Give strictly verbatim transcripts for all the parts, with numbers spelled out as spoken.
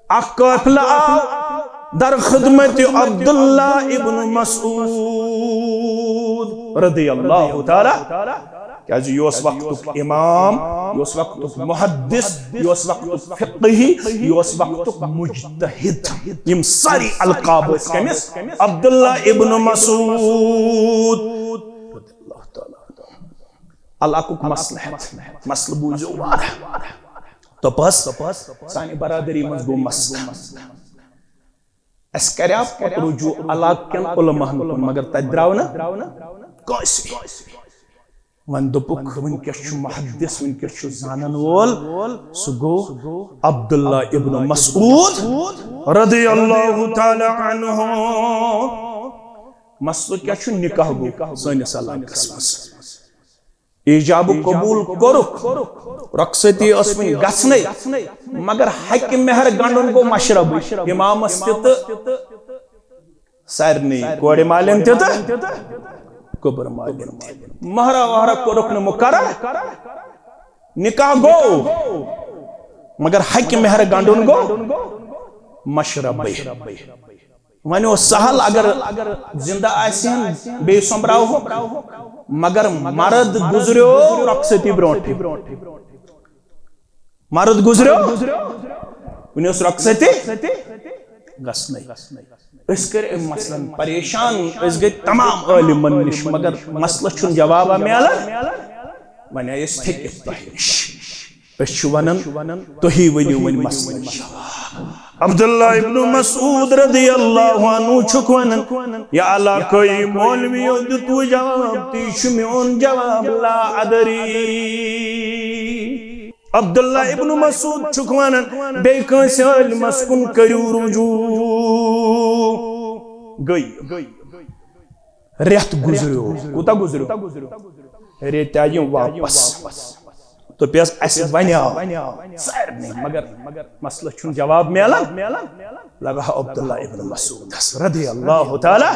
اکھ قافلہٕ آو در خدمت عبداللہ ابن مسعود رضی اللہ تعالیٰ، کیازِ یہِ اوس وقتُک امام، یہِ اوس وقتُک محدث، یہِ اوس وقتُک فقہی، یہِ اوس وقتُک مجتہد۔ یِم سٲری القاب ٲسۍ کٔمِس؟ عبداللہ ابن مسعود۔ علاقُک مسلہٕ ہٮ۪تھ، مسلہٕ بوٗزِو وارٕ۔ تۄپس سانہِ برادری منٛز گوٚو مسلہٕ۔ اَسہِ کریٛاو پتہٕ رجوع علاقہٕ کٮ۪ن علماہن کُن، مگر تتہِ درٛاو نہٕ کٲنٛسہِ۔ وۄنۍ دوٚپُکھ، وٕنکیٚس چھُ محدث، وٕنکیٚس چھُ زانن وول، سُہ گوٚو عبداللہ ابن مسعود رضی اللہ تعالیٰ عنہ۔ مسلہٕ کیٛاہ چھُ؟ نکاح گوٚو سٲنِس علاقس منٛز۔ ایجاب قبول کوٚرُکھ، رۄخصتی ٲس وٕنہِ گژھنَے، مگر حقہِ مہر گنڈُن گوٚو مشربٕے، امامس تہِ تہٕ سارنٕے، کورِ مالٮ۪ن تہِ تہٕ کۄبُر مالٮ۪ن تہِ۔ مہرا وہرا کوٚرُکھ نہٕ مقرر، نکاح گوٚو، مگر حقہِ مہر گنڈُن گوٚو مشربٕے۔ وۄنۍ اوس سہل، اگر زندٕ آسہِ ہن، بیٚیہِ سۄمبراوہوکھ، مگر مرد گُزریو رۄخصتی برونٹھٕے۔ مرد گُزریو، وُنہِ اوس رۄخصتی گژھنَے۔ أسۍ کٔرۍ أمۍ مسلن پریشان، أسۍ گٔے تمام عٲلمن نِش، مگر مسلس چھُنہٕ جوابا میلان۔ وۄنۍ آے أسۍ تھٔکِتھ تۄہہِ نِش۔ أسۍ چھِ ونان، تُہی ؤنِو وۄنۍ مسلہٕ۔ عبداللہ ابن مسعود رضی اللہ عنہ چھُکھ ونان، یا علاقٲیی مولویو دیُتوٕ جواب، تی چھُ میون جواب، لا ادری۔ عبداللہ ابن مسعود چھُکھ ونان، بیٚیہِ کٲنٛسہِ عٲلمس کُن کٔرِو رجوع۔ گٔے۔ رٮ۪تھ گُزریو۔ کوٗتاہ گُزریو؟ ریٚتۍ آیہِ یِم واپس۔ دوٚپیس، اَسہِ وَنیٛاو سارنٕے، مگر مسلس چھُنہٕ جواب میلان۔ لگا عبداللہ ابن مسعودس رضی اللہ تعالیٰ،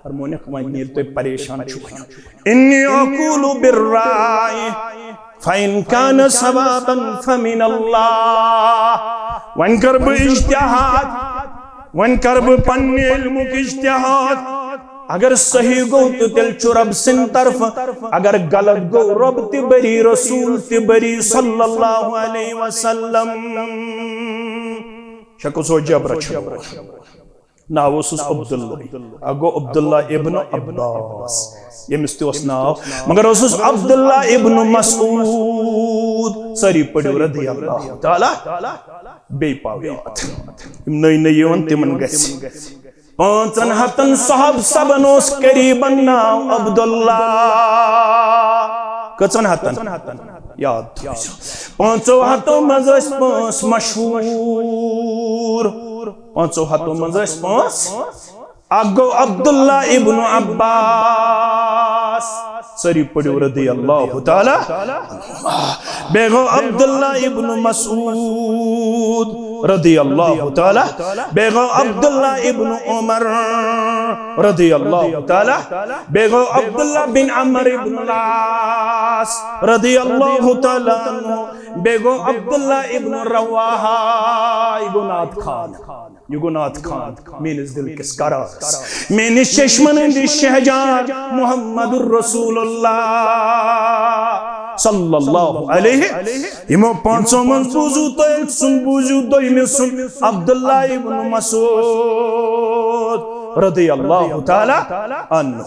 فرمونکھ، وۄنۍ ییٚلہِ تُہۍ پریشان چھِو، انی اقول بالرائے فإن كان صوابا فمن الله۔ وۄنۍ کر بہٕ اجتہاد، وۄنۍ کر بہٕ پننہِ علمُک اجتہاد۔ اگر صحیح گوٚو تہٕ تیٚلہِ چھُ رب سٕنٛدِ طرفہٕ، اگر غلط گوٚو رب تہِ بری، رسول تہِ بری صلی اللہ علیہ وسلم۔ شکو سو جبر چھُ۔ ناو اوسُس عبداللہ، اکھ گوٚو عبداللہ ابن عباس، ییٚمِس تہِ اوس ناو، مگر اوسُس عبداللہ ابن مسعود۔ سٲری پٔرِو رضی اللہ تعالیٰ، بیٚیہِ پاو یاد۔ یِم نٔے نٔے یِوان، تِمن گژھِ۔ پانٛژن ہتن صحاب صبن اوس قریبن ناو عبداللہ۔ کٔژن ہتن؟ یاد تھٲوزیو۔ پانٛژو ہتو منٛز ٲسۍ پانٛژھ مشہوٗر۔ پانٛژو ہتو منٛز ٲسۍ پانٛژھ۔ اکھ گوٚو عبداللہ ابن عباس، سٲری پٔرِو رضی اللہ تعالیٰ۔ بیٚیہِ گوٚو عبداللہ ابن مسعود رضی اللہ تعالیٰ۔ بیٚیہِ گوٚو عبداللہ ابن عمر رضی اللہ تعالیٰ۔ بیٚیہِ گوٚو عبداللہ بن عمر ابن العاص رضی اللہ تعالیٰ عنہ۔ بیٚیہِ گوٚو عبداللہ ابن رواحہ، یہِ گوٚو نعت خوان۔ یہِ گوٚو نعت خوان میٲنِس دِل کِس قرارس، میٲنِس چشمن ہٕنٛدِ شہجار محمد رسول اللہ صلی اللہ علیہ۔ یِمو پانٛژو منٛز بوٗزِو تُہۍ أکۍ سُنٛد، بوٗزِو دوٚیمہِ سُنٛد، عبداللہ ابن مسعود رضی اللہ تعالیٰ عنہ۔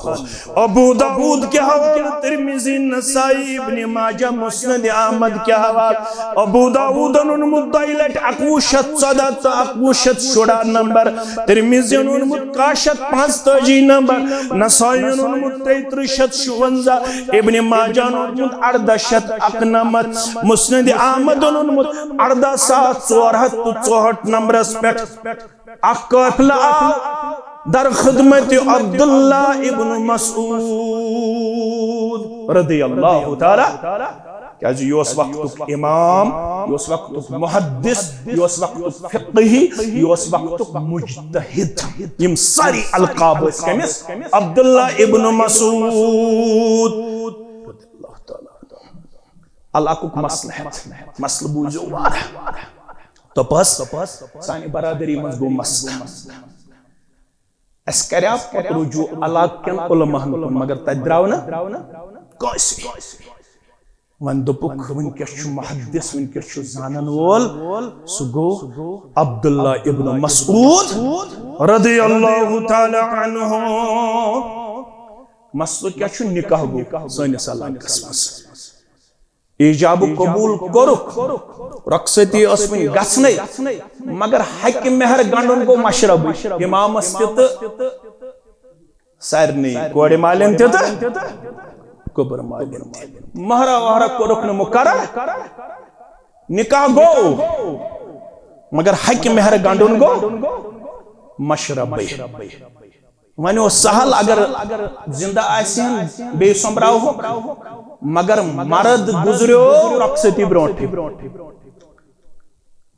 ابو داؤد کہِ حوالہٕ، ترمذی، نسائی، ابن ماجہ، مسند احمد کہِ حوالہٕ۔ ابو داؤدن اوٚنمُت دۄیہِ لٹہِ اکوُہ شیٚتھ ژۄدہ تہٕ اکوُہ شیٚتھ شُراہ نمبر، ترمذین اوٚنمُت کاہ شیٚتھ پانٛژتٲجی نمبر، نسائین اوٚنمُت ترٛیہِ ترٕٛہ شیٚتھ شُونزہ، ابن ماجہن اوٚنمُت اردہ شیٚتھ اکنمتھ، مسند احمدن اوٚنمُت اردہ ساس ژور ہتھ تہٕ ژُہٲٹھ نمبرس پٮ۪ٹھ۔ اکھ قافلہٕ آو در خدمت عبداللہ ابن مسعود رضی اللہ تعالیٰ، کیازِ یہِ اوس وقتُک امام، یہِ اوس وقتُک محدث، یہِ اوس وقتُک فقہی، یہِ اوس وقتُک مجتہد۔ یِم سٲری القاب ٲسۍ کٔمِس؟ عبداللہ ابن مسعود۔ علاقُک مسلہٕ ہٮ۪تھ، مسلہٕ بوٗزِو وارٕ۔ تپس، سانہِ برادری منٛز گوٚو مسلہٕ۔ اسہِ کریاو پتہٕ رجوع علاقہٕ کٮ۪ن علماہن کُن، مگر تتہِ درٛاو نہٕ کٲنٛسہِ۔ وۄنۍ دوٚپُکھ، وٕنکیٚس چھُ محدث، وٕنکیٚس چھُ زانن وول، سُہ گوٚو عبداللہ ابن مسعود رضی اللہ تعالی عنہ۔ مسلہٕ کیٛاہ چھُ؟ نکاح گوٚو سٲنِس علاقس منٛز۔ ایجاب قبول کوٚرُکھ، رۄخصتی ٲس وٕنہِ گژھنَے، مگر حقہِ مہر گنڈُن گوٚو مشربٕے، امامس تہِ تہٕ سارنٕے، کورِ مالٮ۪ن تہِ تہٕ کۄبُر مالٮ۪ن تہِ۔ مہرا وہرا کوٚرُکھ نہٕ مقرر، نکاح گوٚو، مگر حقہِ مہر گنڈُن گوٚو مشربٕے۔ وۄنۍ اوس سہل اگر زندٕ آسہِ ہن، بیٚیہِ سۄمبراوہوکھ، مگر مرد گُزریو رۄخصتی برونٹھٕے۔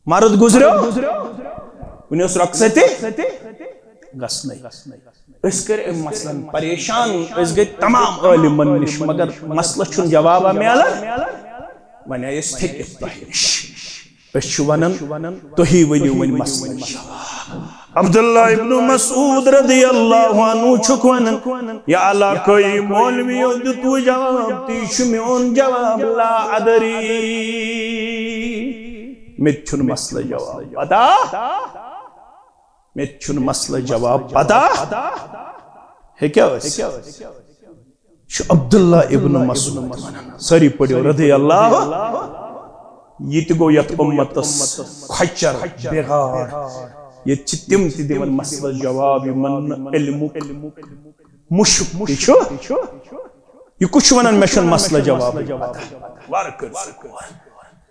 مرد گُزریو، وُنہِ اوس رۄخصتی گژھنَے۔ أسۍ کٔرۍ أمۍ مسلن پریشان، أسۍ گٔے تمام عٲلمن نِش، مگر مسلس چھُنہٕ جوابا میلان۔ وۄنۍ آیہِ أسۍ تھٔکِتھ تۄہہِ نِش۔ أسۍ چھِ ونان، تُہی ؤنِو وۄنۍ مسلہٕ۔ عبداللہ ابن مسعود رضی اللہ عنہ چھُکھ ونان، یا علاقٲیی مولویو دیُتوٕ جواب، تی چھُ میون جواب، لا ادری۔ مےٚ تہِ چھُنہٕ مسلہٕ جواب پتہ۔ مےٚ تہِ چھُنہٕ مسلہٕ جواب پتہ۔ ہیٚکیٛاہ ٲسِتھ؟ چھُ عبداللہ ابن مسعود ونان، سٲری پٔرِو رضی اللہ۔ یہِ تہِ گوٚو یتھ اُمتس کھۄچر، بغار۔ ییٚتہِ چھِ تِم تہِ دِوان مسلس جواب، یِمن نہٕ علمُک مُشُک تہِ چھُ۔ یہِ کُس چھُ ونان، مےٚ چھُنہٕ مسلس جواب پتہ؟ وارٕ کٔرِو سا غور۔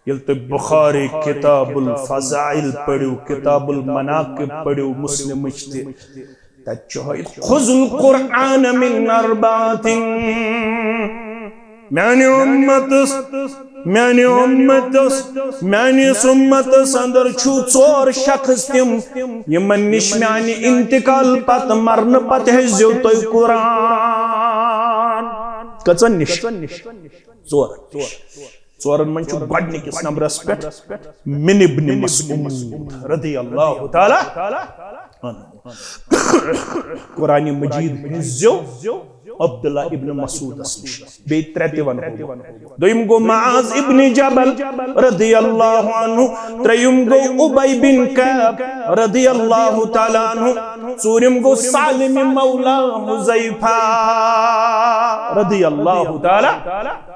ییٚلہِ تُہۍ بخاری کتاب الفضائل پٔرِو، کتاب المناقب پٔرِو مسلمٕچ تہِ، تتہِ چھُ ہٲیِتھ، خذ القرآن من اربعة۔ میانہِ اُمتس، میانہِ اُمتس، میٲنِس اُمتس اندر چھُ ژور شخص تِم، یِمن نِش میانہِ انتقال پتہٕ، مرنہٕ پتہٕ ہیٚزیو تُہۍ قرآن۔ کٔژن نِش؟ ژورن نِش۔ ژورن منٛز چھُ گۄڈٕنِکِس نمبرس پٮ۪ٹھ من ابن مسعود رضی اللہ تعالی عنہ۔ قرآن مجید ہیٚزیو عبداللہ ابن مسعودس نِش۔ بیٚیہِ ترٛےٚ تہِ ونہو بہٕ۔ دوٚیِم گوٚو معاذ ابن جبل رضی اللہ عنہ، ترٛیٚیِم گوٚو ابی بن کعب رضی اللہ تعالی عنہ، ژوٗرِم گوٚو سالم مولا حذیفہ رضی اللہ تعالی۔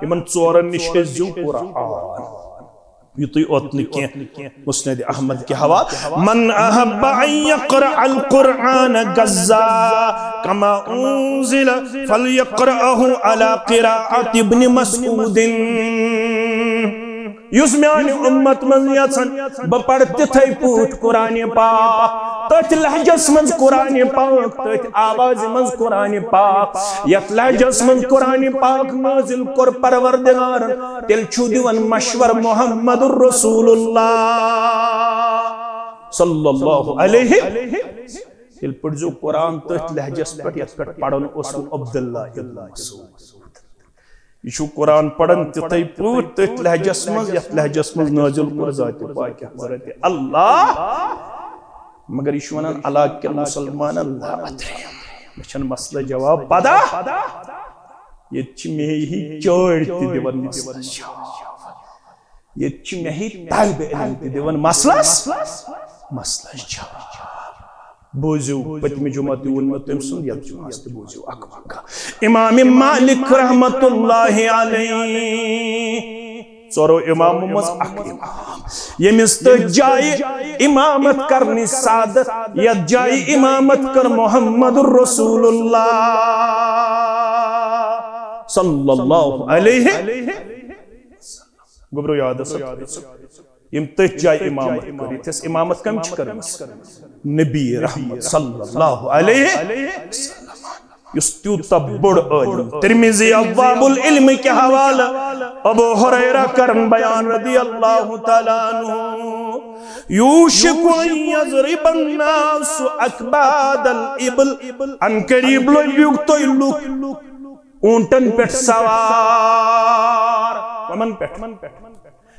یِمن ژورن نِش ہیٚزیو قرآن۔ یُتُے اوت نہٕ کینٛہہ، مسند احمد کہِ حوالہٕ، من احب ان یقرأ القرآن غزا کما انزل فلیقرأہ علی قراءة ابن مسعود۔ یُس میانہِ اُمت منٛز یژھن بہٕ پرٕ تِتھے پٲٹھۍ قرآن پاک، تٔتھۍ لہجس منٛز قرآن پاک، تٔتھۍ آوازِ منٛز قرآن پاک، یتھ لہجس منٛز قرآن پاک نازل کوٚر پروردگارن، تیٚلہِ چھُو دِوان مشور محمد رسول اللہ صلی اللہ علیہ۔ تیٚلہِ پٔرۍزیو قرآن تٔتھۍ لہجس پٮ۪ٹھ، یتھ پٮ۪ٹھ پران اوسوٕ عبداللہ ابن مسعود۔ یہِ چھُ قرآن پران تِتھے پٲٹھۍ، تٔتھۍ لہجس منٛز، یتھ لہجس منٛز نازل کوٚر ذات پاک حضرت اللہ۔ مگر یہِ چھُ ونان علاقہٕ کٮ۪ن مسلمانن، لا ادری، مےٚ چھنہٕ مسلہٕ جواب پتہ۔ ییٚتہِ چھِ مے ہی چٲڑۍ تہِ دِوان مسلس جواب۔ ییٚتہِ چھِ مے ہی طالب علم تہِ دِوان مسلس، مسلس جواب۔ بوٗزِو، پٔتمہِ جمعہ تہِ ووٚن مےٚ تٔمۍ سُنٛد، یَتھ جمعہس تہِ بوٗزِو اکھ واقعہ۔ امام مالک رحمت اللہ علیہ، ژورو امامو منٛز اکھ امام، ییٚمِس تٔتھۍ جایہِ امامت کرنٕچ سعادت، یتھ جایہِ امامت کٔر محمد رسول اللہ صلی اللہ علیہ۔ گوٚبرو یاد ٲسا؟ یِم تٔتھۍ جایہِ امامت کٔر، ییٚتھس امامت کٔمۍ چھِ کٔرمٕژ؟ نبی رحمت صلی اللہ علیہ وسلم، یُس تیوٗتاہ بوٚڑ عٲلم، ترمذی ابواب العلم کہِ حوالہٕ ابو ہریرہ کرن بیان رضی اللہ تعالیٰ عنہ، یوشک ان یضرب الناس اکباد الابل، ان قریب لٔبِو تُہۍ لُکھ اونٹن پٮ۪ٹھ سوار۔ کمن پٮ۪ٹھ؟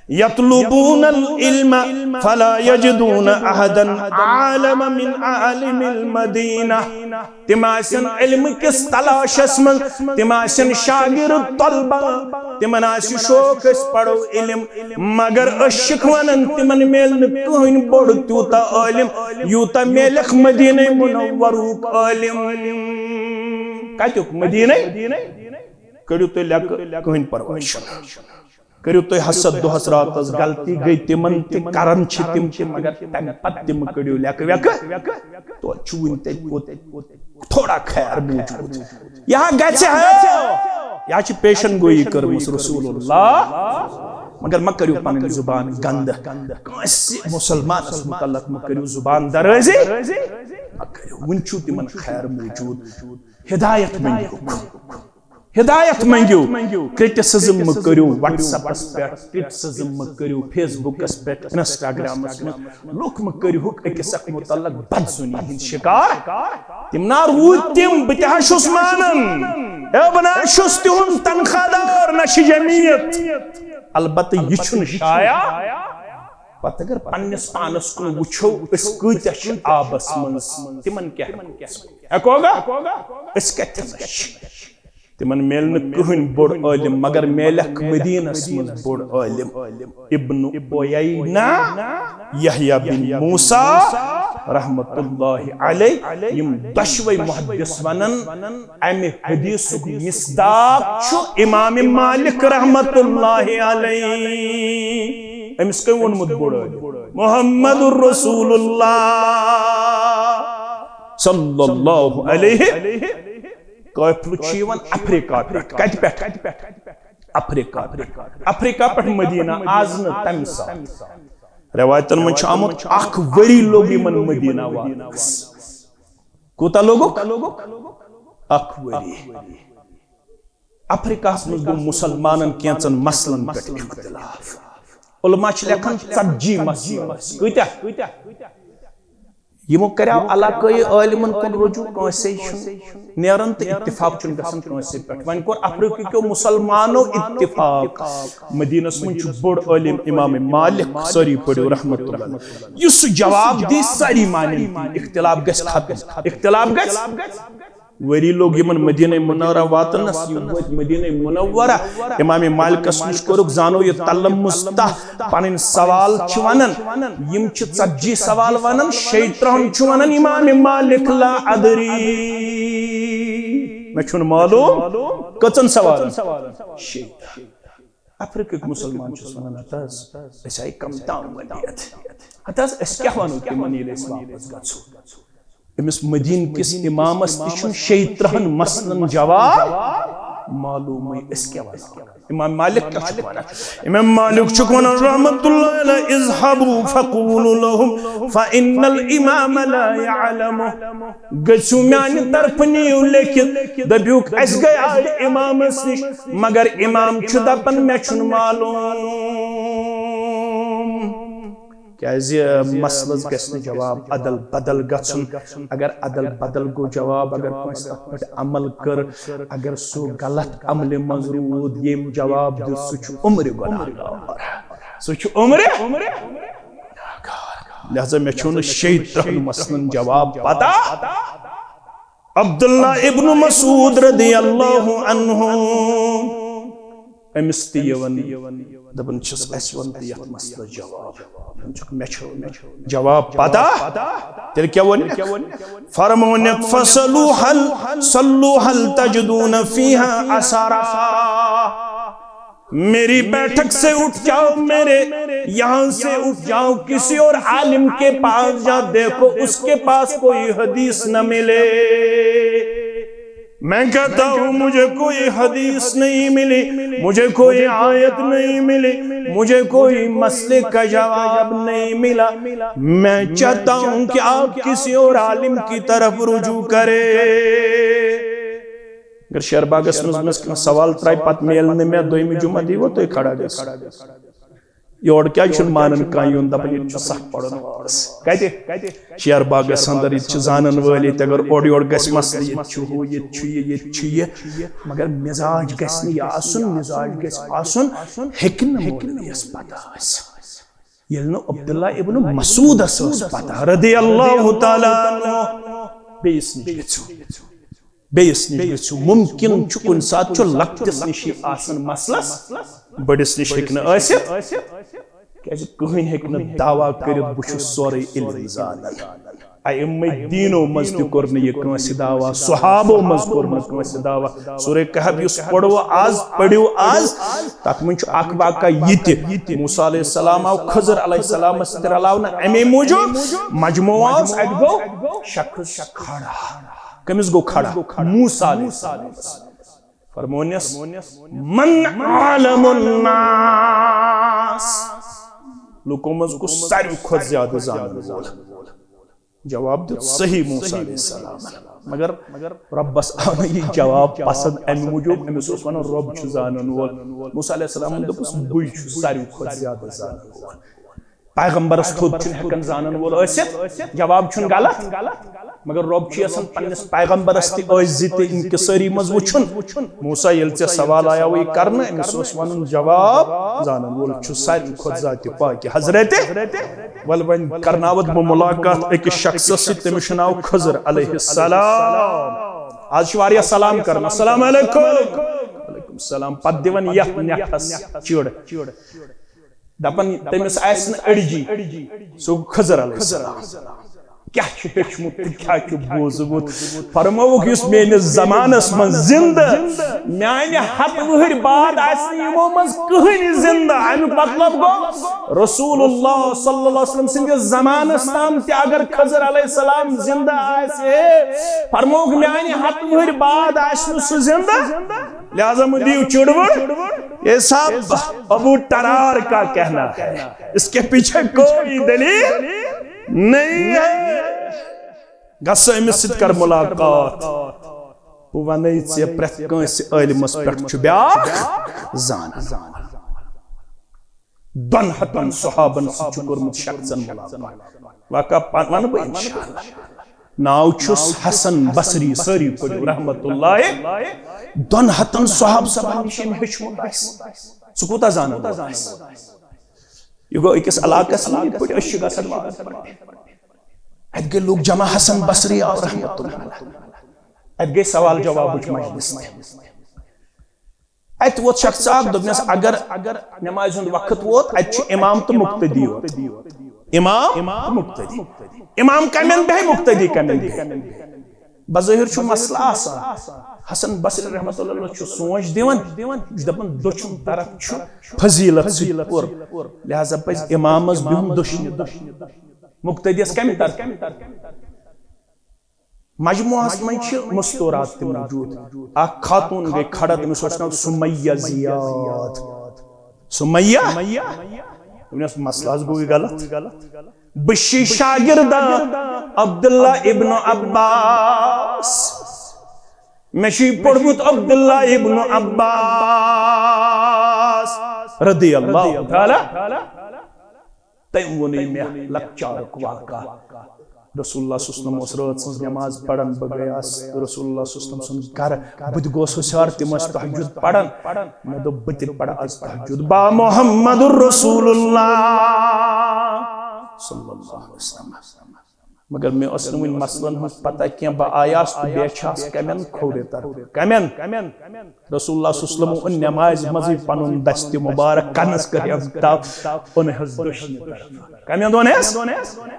یطلبون العلم فلا یجدون احدا اعلم من عالم المدینہ۔ تِم آسن علم کِس تلاشس منٛز، تِم آسن شاگرد طلبہ، تِمن آسہِ شوق أسۍ پرو علم، مگر أسۍ چھِکھ ونان تِمن میلہِ نہٕ کٕہٕنۍ بوٚڑ تیوٗتاہ عٲلم یوٗتاہ میلکھ مدینہ منورُک عٲلم۔ کتیُک؟ مدینہ۔ کٔڑِو تُہۍ لیٚکہٕ، کٕہٕنۍ پرواے چھُنہٕ۔ کٔرِو تُہۍ حسد دۄہس راتس، غلطی گٔے تِمن تہِ، کران چھِ تِم تہِ، مگر تمہِ پتہٕ تہِ مہٕ کٔڑِو لیٚکہٕ ویٚکہٕ۔ توتہِ چھُ وُنہِ تتہِ کوٚت تھوڑا خیر موٗجوٗد۔ یہاں گژھِ ہے، یا چھِ پیشن گویی کٔرمٕژ رسول اللہ، مگر مہ کٔرِو پنٕنۍ زبان گندٕ۔ کٲنٛسہِ مسلمانس متعلق مہ کٔرِو زبان درٲزی، مہ کٔرِو۔ وُنہِ چھُ تِمن خیر موٗجوٗد۔ ہدایت منٛگِو۔ ہدایت منٛگِو، کرٹیسزم مہٕ کٔرِو WhatsApp-س پٮ۪ٹھ، کرٹیسزم مہٕ کٔرِو Facebook-س پٮ۪ٹھ، Instagram-س منٛز۔ لُکھ مہٕ کٔرِہُکھ أکِس اکھ متعلق بدظنی ہٕنٛدۍ شکار۔ تِم نا روٗدۍ تِم، بہٕ تہِ ہا چھُس مانان۔ اے، بہٕ نہ چھُس تِہُنٛد تنخواہ دار، نہ چھِ جمعیت۔ البتہ یہِ چھُنہٕ شایع۔ پتہٕ اگر پننِس پانس کُن وٕچھو، أسۍ کۭتیاہ چھِ آبس منٛز، تِمن کیٛاہ ہٮ۪کو؟ ہٮ۪کوگا؟ أسۍ کتٮ۪ن چھِ؟ تِمن میلہِ نہٕ کٕہٕنۍ بوٚڑ عٲلم، مگر میلکھ مدینس منٛز بوٚڑ عٲلم۔ ابن عیینہ، یحییٰ بن موسیٰ رحمتہ اللہ علیہ، یِم دۄشوے محدث ونن، امہِ حدیثُک مصداق چھُ امام مالک رحمتہ اللہ علیہ۔ أمِس کٔمۍ ووٚنمُت بوٚڑ عٲلم؟ محمد رسول اللہ صلی اللہ علیہ۔ قٲفلہٕ چھُ یِوان افریقہ پٮ۪ٹھ۔ کتہِ پٮ۪ٹھ؟ افریقہ پٮ۪ٹھ۔ افریقہ پٮ۪ٹھ مدینہ، آز نہٕ، تمہِ ساتہٕ۔ رٮ۪وایتن منٛز چھُ آمُت، اکھ ؤری لوٚگ یِمن مدینہ واتنس۔ کوٗتاہ لوٚگُکھ؟ اکھ ؤری۔ افریقہس منٛز گوٚو مسلمانن کینٛژن مسلن پٮ۪ٹھ اختلاف۔ علماء چھِ لیکھان ژتجی مسلہٕ ٲسۍ۔ کۭتیاہ؟ یِمو کریو علاقٲیی عٲلمن کُن رجوع، کٲنٛسے چھُنہٕ نیران تہٕ اتفاق چھُنہٕ گژھان کٲنٛسے پٮ۪ٹھ۔ وۄنۍ کوٚر افریقہ کیو مسلمانو اتفاق، مدینس منٛز چھُ بوٚڑ عٲلم امام مالک، سٲری پٔرِو رحمتہ اللہ علیہ۔ یُس سُہ جواب دی، سٲری مانن تی، اختلاف گژھِ ختم، اختلاف گژھِ۔ ؤری لوٚگ یِمن مدینہ منورہ واتنس، یِم وٲتۍ مدینہ منورہ۔ امام مالکس نِش کوٚرُکھ زانو یہِ تلمس تہ، پنٕنۍ سوال چھِ ونان، یِم چھِ ژتجی سوال ونان، شیٚیہِ ترٕٛہن چھُ ونان امام مالک لا ادری، مےٚ چھُنہٕ معلوم کٔژن سوالن۔ شیٚیہِ ترٕٛہ۔ افریقٕکۍ مسلمان چھُس ونان، ہتہٕ حظ، أسۍ آیہِ کم تام ؤنِتھ۔ ہتہٕ حظ، أسۍ کیٛاہ ونو تِمن ییٚلہِ أسۍ واپس گژھو؟ أمِس مدیٖنہٕ کِس اِمامس تہِ چھُنہٕ شیٚیہِ ترٕٛہن مسلن جواب معلومٕے، أسۍ کیٛاہ ونو؟ امام مالک کیٛاہ چھُکھ ونان؟ امام مالک چھُکھ ونان رحمتہ اللہ علیہ، اذهبوا فقولوا لهم فإن الإمام لا يعلم۔ گٔژھِو میانہِ طرفہٕ نِیِو لیکھِتھ، دٔپِوکھ، اسہِ گٔے آز امامس نِش، مگر امام چھُ دپان، مےٚ چھُنہٕ معلوم۔ کیازِ مسلس گژھِ نہٕ جواب ادل بدل گژھُن۔ اگر ادل بدل گوٚو جواب، اگر کٲنٛسہِ تتھ پٮ۪ٹھ عمل کٔر، اگر سُہ غلط عملہِ منٛز روٗد، ییٚمۍ جواب دیُت، سُہ چھُ عمرِ گۄناہگار۔ سُہ چھُ عمرِ۔ لہذا مےٚ چھُنہٕ شیٚیہِ ترٕٛہن مسلن جواب پتہ۔ عبداللہ ابن مسعود رضی اللہ عنہ، أمِس تہِ یِوان، دَپان چھِس، اَسہِ وَن تہٕ یَتھ مسلس جواب۔ دَپان چھِکھ، مےٚ چھُ، مےٚ چھُ جواب پتہ۔ تیٚلہِ کیٛاہ ووٚن؟ فرموونکھ، فصلوا هل، صلوا هل تجدون فيها أثرا۔ میری بیٹھک سے اٹھ جاؤ، میرے یہاں سے اٹھ جاؤ، کسی اور عالم کے پاس جا، دیکھو اس کے پاس کوئی حدیث نہ ملے۔ میں کہتا ہوں، مجھے کوئی حدیث نہیں ملی، مجھے کوئی آیت نہیں ملی، مجھے کوئی مسئلے کا جواب نہیں ملا۔ میں چاہتا ہوں کہ آپ کسی اور عالم کی طرف رجوع کریں۔ اگر شیر باغس منٛز مےٚ کانٛہہ سوال ترٛایہِ، پتہٕ میلہِ نہٕ مےٚ، دوٚیمہِ جمعہ دی وۄنۍ تُہۍ کھڑا گژھِ۔ یور کیٛازِ چھُنہٕ مانان کانٛہہ یُن، دَپان، ییٚتہِ چھُ سَکھ پَرُن وٲلِس۔ کَتہِ؟ شیر باغس اندر، ییٚتہِ چھِ زانن وٲلۍ، ییٚتہِ اگر اورٕ یورٕ گژھِ مسلہٕ، ییٚتہِ چھُ ہُہ، ییٚتہِ چھُ یہِ، ییٚتہِ چھُ یہِ۔ مگر مزاج گژھِ نہٕ یہِ آسُن، مزاج گژھِ آسُن، ہیٚکہِ نہٕ مولویَس پتہ ٲسِتھ۔ ییٚلہِ نہٕ عبداللہ ابن مسعودس ٲس پتہ، رضی اللہ تعالیٰ عنہ، بیٚیِس نِش گژھِو۔ بیٚیِس نِش گٔژھِو۔ مُمکِن چھُ کُنہِ ساتہٕ چھُ لۄکٹِس نِشی آسان مسلس، بٔڑِس نِش ہیٚکہِ نہٕ ٲسِتھ۔ کیازِ کٕہٕنۍ ہیٚکہِ نہٕ دعویٰ کٔرِتھ، "بہٕ چھُس سورُے علم زانان۔" ائمہ دیٖنو منٛز تہِ کوٚر نہٕ یہِ کٲنٛسہِ دعویٰ، صحابو منٛز کوٚر نہٕ کٲنٛسہِ دعویٰ۔ سورہ کہف یُس پوٚرو آز، پٔرِو آز، تَتھ منٛز چھُ اکھ واقعہ یہِ تہِ۔ موسیٰ علیہ السلام آو خضر علیہ السلامس سۭتۍ رلاونہٕ اَمے موٗجوٗب، مجموعہ اوس، اَتہِ گوٚو شخص کھڑا۔ کٔمِس گوٚو کھڑا؟ موسیٰ علیہ السلامس۔ فرمونس، "من اعلم الناس؟" لوٗکو منٛز کُس ساروی کھۄتہٕ زیادٕ زانن وول؟ جواب دیُت صحیح موسیٰ علیہ السلام۔ مگر رۄبس آو نہٕ یہِ جواب پسند، امہِ موٗجوٗب أمِس اوس ونان، "رۄب چھُ زانن وول۔" موسیٰ علیہ السلامن دوٚپُس، "بٕے چھُس ساروی کھۄتہٕ زیادٕ زانن وول۔" پیغمبرس تھوٚد چھُنہٕ ہٮ۪کان زانن وول ٲسِتھ، جواب چھُنہٕ غلط، مگر رۄب چھُ یژھان پننِس پیغمبرس تہِ عٲجزی تہٕ انکسٲری منٛز وٕچھُن۔ موسیٰ، ییٚلہِ ژےٚ سوال آیاوُے کرنہٕ، أمِس اوس ونُن، "جواب زانن وول چھُ ساروی کھۄتہٕ ذاتِ پاکہِ حضرت۔" ولہٕ وۄنۍ کرناوتھ بہٕ ملاقات أکِس شخصس سۭتۍ، تٔمِس چھُ ناو خضر علیہ السلام۔ آز چھِ واریاہ سلام کران، "السلام علیکم۔" وعلیکم السلام۔ پتہٕ دِوان یتھ نٮ۪ٹھس چِڑ۔ دپان، تٔمِس آسہِ نہٕ أڑجی، سُہ گوٚو خضر علیہ السلام۔ کیٛاہ چھُ ہیوٚچھمُت تہٕ کیٛاہ چھُ بوٗزمُت؟ فرمووُکھ، یُس میٲنِس زمانس منٛز زندٕ، میانہِ ہتہٕ وُہٕرۍ بعد آسہِ نہٕ یِمو منٛز کٕہٕنۍ زندٕ۔ امیُک مطلب گوٚو، رسول اللہ صلی اللہ علیہ وسلم سٕنٛدِس زمانس تام تہِ اگر خضر علیہ السلام زندٕ آسہِ ہے، فرمووُکھ، میانہِ ہتہٕ وُہٕرۍ بعد آسہِ نہٕ سُہ زندٕ۔ لہذا مہٕ دِیِو چِڑوُر۔ یہ سب ابو ٹرار کا کہنا ہے، اس کے پیچھے کوئی دلیل نہیں ہے۔ گژھ أمِس سۭتۍ کر ملاقات۔ بہٕ وَنَے ژےٚ، پرٛٮ۪تھ کٲنٛسہِ عٲلمَس پٮ۪ٹھ چھُ بیٛاکھ زانَن۔ دۄن ہَتَن صحابن سۭتۍ چھُ کوٚرمُت شخصن ملاقات۔ واقعہ پن-، وَنہٕ بہٕ انشاءاللہ۔ ناو چھُس حسن بصری، سٲری پٔرِو رحمت اللہ۔ دۄن ہَتَن صحابہٕ صٲبن نِش أمۍ ہیوٚچھمُت آسہِ، سُہ کوٗتاہ زانَن وول آسہِ؟ یہِ گوٚو أکِس علاقس منٛز، یِتھ پٲٹھۍ أسۍ چھِ گژھان وعظ پرنہِ۔ اَتہِ گٔے لوٗکھ جمع، حسن بصری آو رحمت اللہ علیہ۔ اَتہِ گٔے سوال جوابٕچ مجلس تہِ۔ اَتہِ ووت شخص اکھ، دوٚپنَس، اگر نمازِ ہُنٛد وقت ووت، اَتہِ چھُ امام تہٕ مقتدی یوت۔ امام تہٕ مقتدی۔ امام کَمٮ۪ن بیٚہہِ، مقتدی کَمٮ۪ن بیٚہہِ؟ بظٲہِر چھُ مسلہٕ آسان۔ حسن بصری رحمت اللہ علیہ چھُ سونچ دِوان، یہِ چھُ دَپان، دٔچھُن طرف چھُ فضیلت سۭتۍ پُر، لہذا پَزِ امامس بِہُن دٔچھنہِ طرف، مقتدیس کَمہِ طرفہٕ؟ مجموعس منٛز چھِ مستورات تہِ موجود۔ اکھ خاتون گٔے کھڑا، تٔمِس اوس ناو سمیہ زیاد۔ سمیہ؟ دوٚپنَس، مسلہٕ حظ گوٚو یہِ غلط۔ بہٕ چھُس شاگرد عبداللہ ابن عباس۔ مےٚ چھُ یہِ پوٚرمُت عبداللہ ابن عباس رضی اللہ تعالیٰ۔ تٔمۍ ووٚنُے مےٚ لۄکچارُک واقعہ۔ رسول اللہ صلی اللہ علیہ وسلم اوس رٲژ سٕنٛز نماز پران، بہٕ گٔیاس رسول اللہ صلی اللہ علیہ وسلم سُنٛد گرٕ، بہٕ تہِ گوس ہوشیار، تِم ٲسۍ تہجد پران۔ مےٚ دوٚپ، بہٕ تہِ پرٕ از تہجد۔ با محمد رسول اللہ صلی اللہ علیہ وسلم۔ مگر مےٚ ٲس نہٕ وُنہِ مسلن ہٕنٛز پتہ کینٛہہ، بہٕ آیاس تہٕ بیچھاس کمٮ۪ن؟ کھوورِ طرفہٕ۔ کمٮ۪ن؟ رسول اللہ صلی اللہ علیہ وسلم اوٚن نمازِ منٛزٕے پنُن دستِ مبارک کنس کٔرِتھ تہٕ اوٚن حظ دٔچھنہِ طرفہٕ۔ کمٮ۪ن اوٚن حظ؟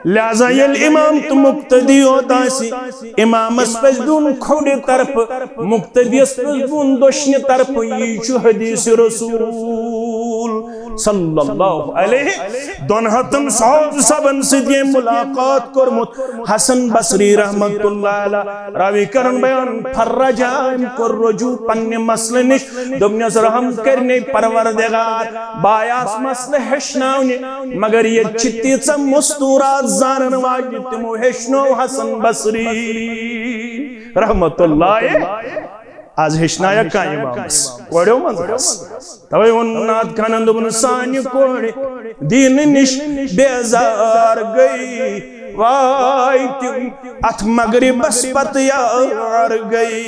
لہذا ییٚلہِ امام تہٕ مقتدی یوت آسہِ، امامس پزِ بِہُن کھوورِ طرفہٕ، مقتدیس پزِ بِہُن دٔچھنہِ طرفہٕ۔ یی چھُ حدیث رسول صلی اللہ علیہ۔ دۄن ہتن صحابہ صٲبن سۭتۍ ییٚمۍ ملاقات کوٚرمُت، حسن بصری رحمت اللہ علیہ راوی کرن بیان، فرجا، أمۍ کوٚر رجوع پننہِ مسلہٕ نِش، دوٚپنس، رحم کٔرنَے پروردگار، بہٕ آیاس مسلہٕ ہیٚچھناونہِ، مگر ییٚتہِ چھِ تیٖژاہ مستورات زانن واجہِ، تِمو ہیٚچھنو حسن بصری رحمت اللہ۔ از ہیٚچھنایکھ کانٛہہ امامس کوریو منٛز حظ۔ توے ووٚن نعت خانن، دوٚپُن، سانہِ کورِ دیٖنہٕ نِش بیزار گٔے، واے تِم اتھ مغربس پتہٕ یار گٔے۔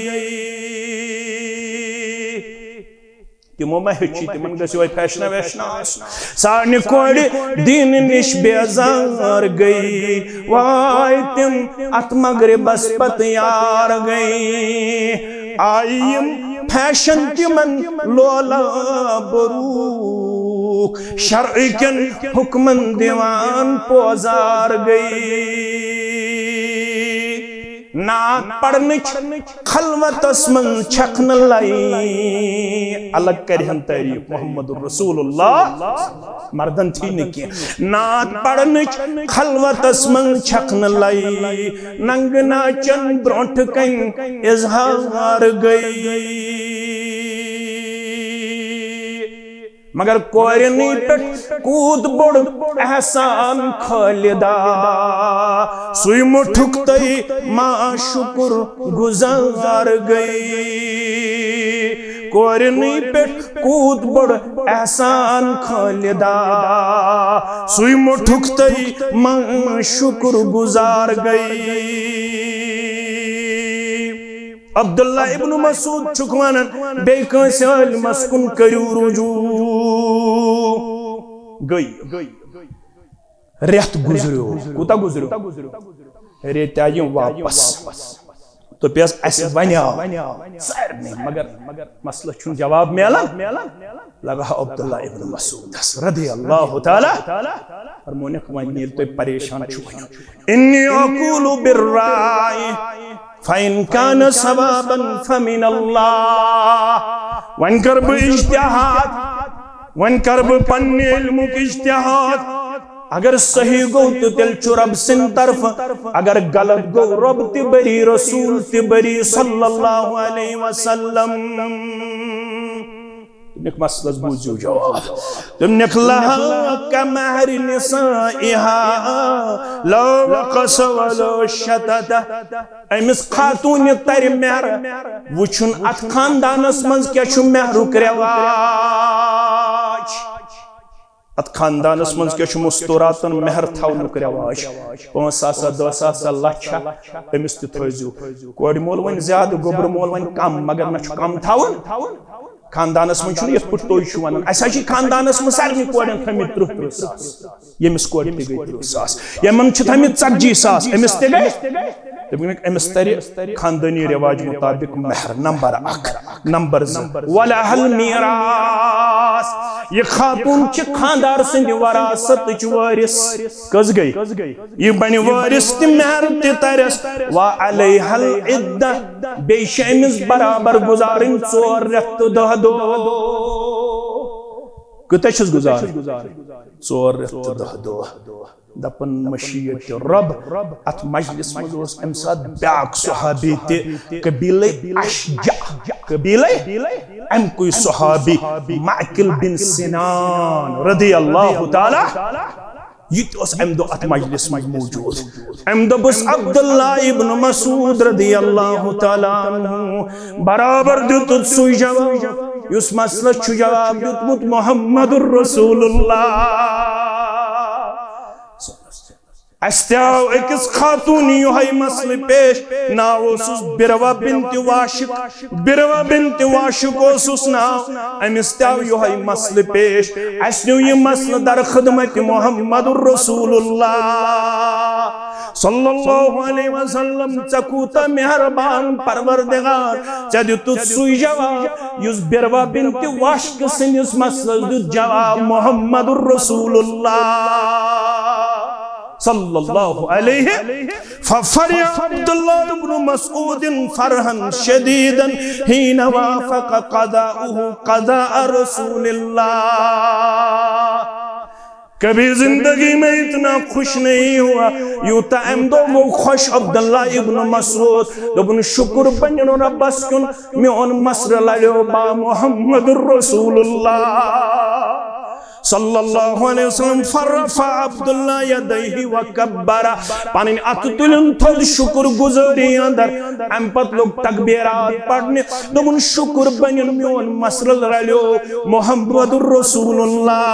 تِمو ما ہیٚچھ یہِ، تِمن گژھِ یِہوٚے فیشنا ویشنا آسُن۔ سانہِ کورِ دیٖنہٕ نِش بیزار گٔے، واے تِم اتھ مغربس پتہٕ یار گٔے۔ آیہِ یِم فیشن تِمن لولا بروٗک، شرعہٕ کٮ۪ن حُکمن دِوان پوزار گٔے۔ نعت پرنٕچ خلوتس منٛز چھکھ نہٕ لَے۔ الگ کرِہن تعریف محمد رسول اللہ، مردن تھی نہٕ کینٛہہ۔ نعت پرنٕچ خلوتس منٛز چھکھ نہٕ لَے، ننگہٕ ناچن برونٛٹھ کنۍ اظہار گٔے۔ مگر کورنٕے پٮ۪ٹھ کوٗت بوٚڑ احسان خالدا، سُے مُٹھُک تہٕ ما شُکُر گُزار گٔے۔ کورنٕے پٮ۪ٹھ کوٗت بوٚڑ احسان خالدا، سُے مُٹھُک تہٕ ما شُکُر گُزار گٔے۔ عبداللہ ابن مسعود چھُکھ ونان، بیٚیہِ کٲنٛسہِ عٲلمس کُن کٔرِو رجوع۔ گٔے۔ رٮ۪تھ گُزریو۔ کوٗتاہ گُزریو؟ ریٚتۍ آیہِ یِم واپس۔ دوٚپیس، اسہِ ونیاو سارنٕے، مگر مسلس چھُنہٕ جواب میلان۔ لگا عبداللہ ابن مسعودس رضی اللہ تعالیٰ فرمونکھ، وۄنۍ ییٚلہِ تُہۍ پریشان چھِو، انی اقول بالرأی فإن کان ثوابا فمن اللہ۔ وۄنۍ کر بہٕ اجتہاد، وۄنۍ کر بہٕ پننہِ علمُک اجتہاد۔ اگر صحیح گوٚو تہٕ تیٚلہِ چھُ رب سٕنٛدِ طرفہٕ، اگر غلط گوٚو رب تہِ بری، رسول تہِ بری صلی اللہ علیہ وسلم۔ تٔمۍ لیوٚکھ مسلس بوٗزِو جواب۔ تٔمۍ لیوٚکھ لہا کمہر نسائها لا وقص ولا شتت۔ أمِس خاتوٗنہِ ترِ مہر وٕچھُن اتھ خاندانس منٛز کیٛاہ چھُ مہرُک رٮ۪واج۔ اتھ خاندانس منٛز کیٛاہ چھُ مستوراتن مہر تھاونُک رٮ۪واج؟ پانٛژھ ساس ہا، دہ ساس ہا، لچھ ہا، أمِس تہِ تھٲوزیو۔ کورِ مول وۄنۍ زیادٕ، گوٚبرٕ مول وۄنۍ کم، مگر نہ چھُ کم تھاوُن۔ خاندانس منٛز چھُنہٕ یِتھ پٲٹھۍ تُہۍ چھِو ونان۔ اسہِ حظ چھِ خاندانس منٛز سارنٕے کورٮ۪ن تھٲمٕتۍ ترٕٛہ ترٕٛہ ساس۔ ییٚمِس کورِ تہِ گٔے ترٕٛہ ساس، یِمن چھِ تھٲمٕتۍ ژتجی ساس، أمِس تہِ گٔے۔ تٔمۍ ووٚن، أمِس ترِ خاندٲنی رٮ۪واج مُطابق مہر نمبر اکھ، نمبر زٕ، ولہا المیراث۔ یہِ خاتوٗن چھِ خاندار سٕنٛدِ وراثتٕچ وٲرِث۔ کٔژ گٔے؟ یہِ بنہِ وٲرِث تہِ مہر تہِ ترٮ۪س۔ وعلیہا العدہ، بیٚیہِ چھِ أمِس برابر گُزارٕنۍ ژور رٮ۪تھ تہٕ دَہ دۄہ۔ کۭتیاہ چھِس گُزارٕنۍ؟ ژور رٮ۪تھ تہٕ دَہ دۄہ۔ دپان مشیت رب۔ اتھ مجلس منٛز اوس امہِ ساتہٕ بیاکھ صحابی تہِ، قبیلے اشجع، قبیلے امہِ کُے صحابی معقل بن سنان رضی اللہ تعالیٰ، یہِ تہِ اوس امہِ دۄہ اتھ مجلس منٛز موجود۔ امہِ دوٚپُس عبداللہ ابن مسعود رضی اللہ تعالیٰ عنہ، برابر دیُتُتھ سُے جواب یُس مسلس چھُ جواب دیُتمُت محمد رسول اللہ۔ اسہِ تہِ آو أکِس خاتوٗنہِ یِہوٚے مسلہٕ پیش، ناو اوسُس بروا بنت واشق۔ بروا بنت واشق اوسُس ناو، أمِس تہِ آو یِہوٚے مسلہٕ پیش۔ اسہِ نیوٗ یہِ مسلہٕ در خدمت محمد رسول اللہ صلی اللہ علیہ وسلم۔ ژےٚ کوٗتاہ مہربان پروردگار، ژےٚ دیُتُتھ سُے جواب یُس بروا بنت واشق سٕنٛدِس مسلس دیُت جواب محمد رسول اللہ صلی اللہ علیہ۔ ففرح عبداللہ ابن مسعود فرحا شدیدا حین وافق قضاؤہ قضاء رسول اللہ۔ کبھی زندگی میں اتنا خوش نہیں ہوا، یوٗتاہ امہِ دۄہ گوٚو خۄش عبداللہ ابن مسعود۔ دوٚپُن، شُکُر پننہِ رۄبس کُن، میون مسلہٕ لڑیو با محمد رسول اللہ۔ صلی اللہ علیہ وسلم، فرفع عبداللہ یدیہ وکبر، پنٕنۍ اتھٕ تُلِن تھوٚد شکر گزٲری اندر، امہِ پتہٕ لوٚگ تکبیرات پرنہِ، دوٚپُن، شکر بنیُن میون مسلہٕ رلیو محمد رسول اللہ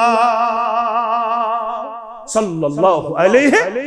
صلی اللہ علیہ۔